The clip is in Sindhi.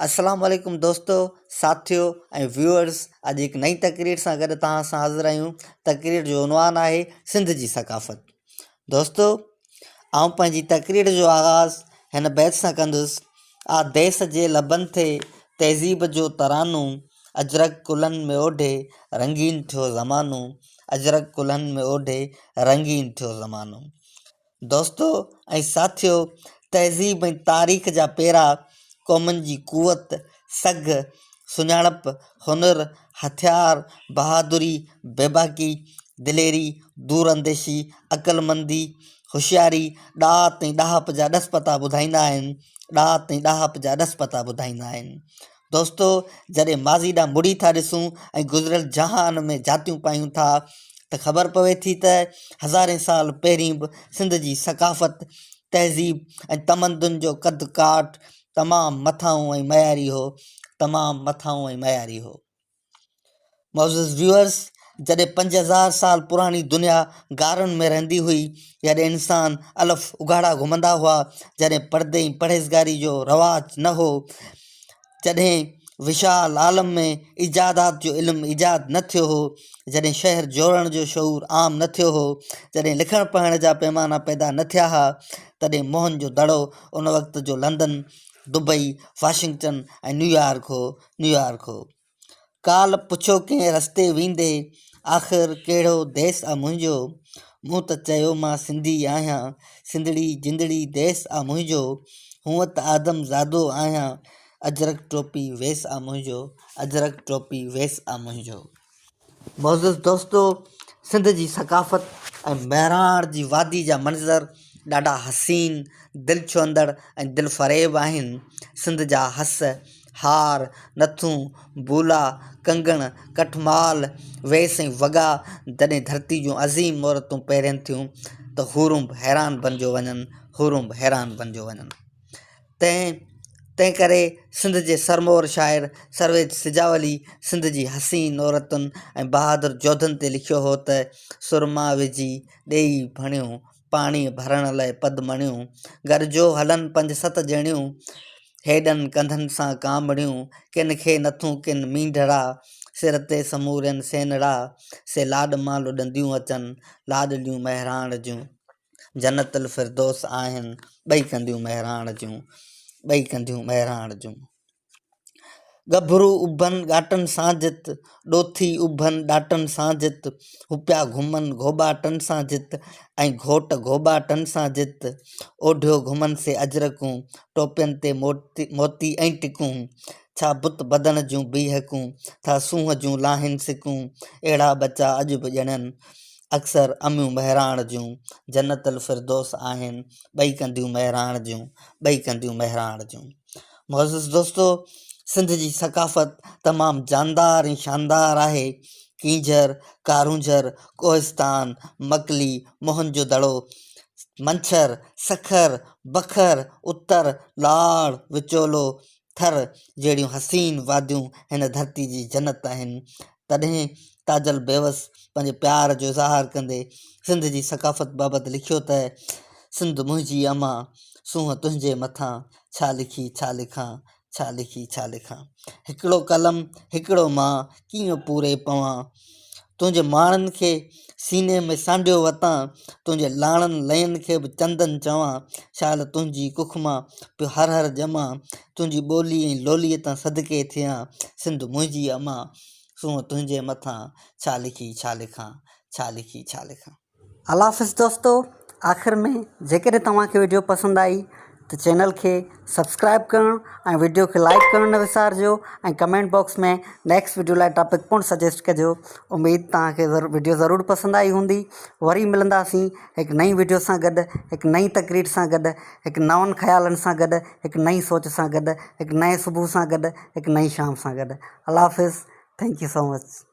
السلام عليڪم دوستو، ساٿيو ۽ ويوئرس اڄ هڪ نئين تقرير سان گڏ توهان سان حاضر آهيون. تقرير جو عنوان آهي سنڌ جي ثقافت. دوستو آئون پنهنجي تقرير جو آغاز هن بيت سان ڪندس، آ ديس جي لبن تي تهذيب جو ترانو، اجرڪ ڪلهن ۾ اوڍي رنگين ٿيو زمانو، اجرڪ ڪلهن ۾ اوڍي رنگين ٿيو زمانو. دوستو ۽ ساٿيو! تهذيب ۽ تاريخ جا پيرا قومن جي قوت، سگهه، سڃاڻپ، هنر، هٿيار، بهادري، بيباڪي، دليري، دور انديشي، عقلمندي، هوشياري، ڏات ۽ ڏاهپ جا ڏس پتا ٻڌائيندا آهن، ڏات ۽ ڏاهپ جا ڏس پتا ٻڌائيندا آهن. دوستو جڏهن ماضي ڏانهن مڙي ٿا ڏسون ۽ گذريل جهان ۾ جهاتيون پايون ٿا ته خبر پوي ٿي ته هزارين سال پهرين به سنڌ جي ثقافت، تهذيب ۽ تمدن جو قد ڪاٺ تمام مٿانهون ۽ معياري هو، تمام مٿانهون ۽ معياري هو. معزز ويوئرس جڏهن 5000 سال پراڻي دنيا غارن ۾ رهندي هئي، جڏهن انسان الف اگهاڙا گهمندا هئا، جڏهن پردي ۽ پرهيزگاري جو رواج نه هو، جڏهن وشال عالم ۾ ايجادات جو علم ايجاد نه ٿيو هو، جڏهن شهر جوڙڻ جو شعور عام نه ٿيو هو، جڏهن لکڻ پڙهڻ جا پيمانا پيدا نه ٿيا ها، تڏهن موهن جو دڙو ان وقت جو لندن، دبئي، واشنگٽن ۽ نيويارڪ هو، نيويارڪ هو. ڪالهه پڇيو ڪنهن رستي ويندي، آخر ڪهڙو ديس آ منهنجو؟ مون ته چيو مان سنڌي آهيان، سنڌڙي جندڙي ديس آ منهنجو. هونء ته آدم زادو آهيان، اجرڪ ٽوپي ويس آ منهنجو، اجرڪ ٽوپي ويس آ منهنجو. معزز دوستو! سنڌ جي ثقافت ۽ مهراڻ جي وادي جا منظر ڏاڍا حسين، دل ڇهندڙ ۽ دلفريب آهن. سنڌ جا هس، هار، نٿون، بولا، ڪنگڻ، ڪٺمال، ويس ۽ وڳا جڏهن ڌرتي جون عظيم عورتون پهرين ٿيون ته حورون به حيران بنجيو وڃن، حورون به حيران بنجيو وڃن. تنهن تنهن ڪري سنڌ جي سرمور شاعر سرويچ سجاولي سنڌ جي حسين عورتن ۽ بهادر جوڌن تي لکيو هو ته، سرما وجهي ڏيئي ڀڻيو، پاڻي ڀرڻ لئه پد مڻيو، گڏجو هلن پنج ست ڄڻيون، هيڏن ڪنڌن سان ڪانبڙيون، ڪن کي نٿون ڪن مينڍڙا، سر تي سمورين سينڙا، سي لاڏ مان لڏنديون اچن، لاڏليون مهراڻ جون. جنت الفردوس آهن، ٻئي ڪنڌيون مهراڻ جون، ٻئي ڪنڌيون مهراڻ جون. ڳڀرو اڀن ڳاٽن سان جت، ڏوٿي اڀن ڏاٽن سان جت، هپيا گهمن گهوٻاٽن سان جت، ۽ گهوٽ گهوٻاٽن سان جت، اوڍيو گهمن سي اجرڪون، ٽوپين تي موتي ۽ ٽڪون، ڇا بت بدن جون بيهڪون، ٿا سونهن جون لاهين سڪون، اهڙا ٻچا اڄ به ڄڻين. اڪثر اميون مهراڻ جون جنت الفردوس آهن، ٻئي ڪنڌيون مهراڻ جون، ٻئي ڪنڌيون مهراڻ جون. معزز دوستو! سنڌ جي ثقافت تمام جاندار ۽ شاندار آهي. ڪينجهر، ڪارونجهر، ڪوهستان، مڪلي، موهن جو دڙو، منڇر، سکر، بکر، اتر، لاڙ، وچولو، ٿر جهڙيون حسين واديون هن ڌرتي جي جنت آهن. تڏهن تاجل بيوس پنهنجي پيار جو اظهار ڪندي سنڌ جي ثقافت بابت لکيو ته، سنڌ منهنجي امان، سونهن تنهنجي مٿان، ڇا لکي ڇا لکان، ڇا لکي ڇا لکان. هڪڙو قلم هڪڙو مان، ڪيئن پوري پوان. تنهنجي ماڻن کي سيني ۾ سانڍيو وتان، تنهنجي لاڻن لئين کي به چندن چوان، شال تنهنجي ڪک مان پيو هر هر ڄمان، تنهنجي ٻولي ۽ لوليء تان صدقي ٿيان، سنڌ منهنجي امان، سونهن تنهنجي مٿان، ڇا لکي ڇا لکان، ڇا لکي ڇا لکان. الله حافظ دوستو آخر ۾ جيڪڏهن توهان کي وڊيو پسند آئي ته چينل کي سبسڪرائب ڪرڻ ۽ وڊيو کي لائڪ ڪرڻ نه وسارجو ۽ ڪمينٽ باڪس ۾ نيڪسٽ وڊيو لاء ٽاپڪ پڻ سجيسٽ ڪجو اميد توهان کي وڊيو ضرور پسند آئي هوندي وري ملنداسين هڪ نئين وڊيو سان گڏ هڪ نئين تقرير سان گڏ هڪ نون خيالن سان گڏ هڪ نئين سوچ سان گڏ هڪ نئين صبح سان گڏ هڪ نئين شام سان گڏ الله حافظ thank you so much.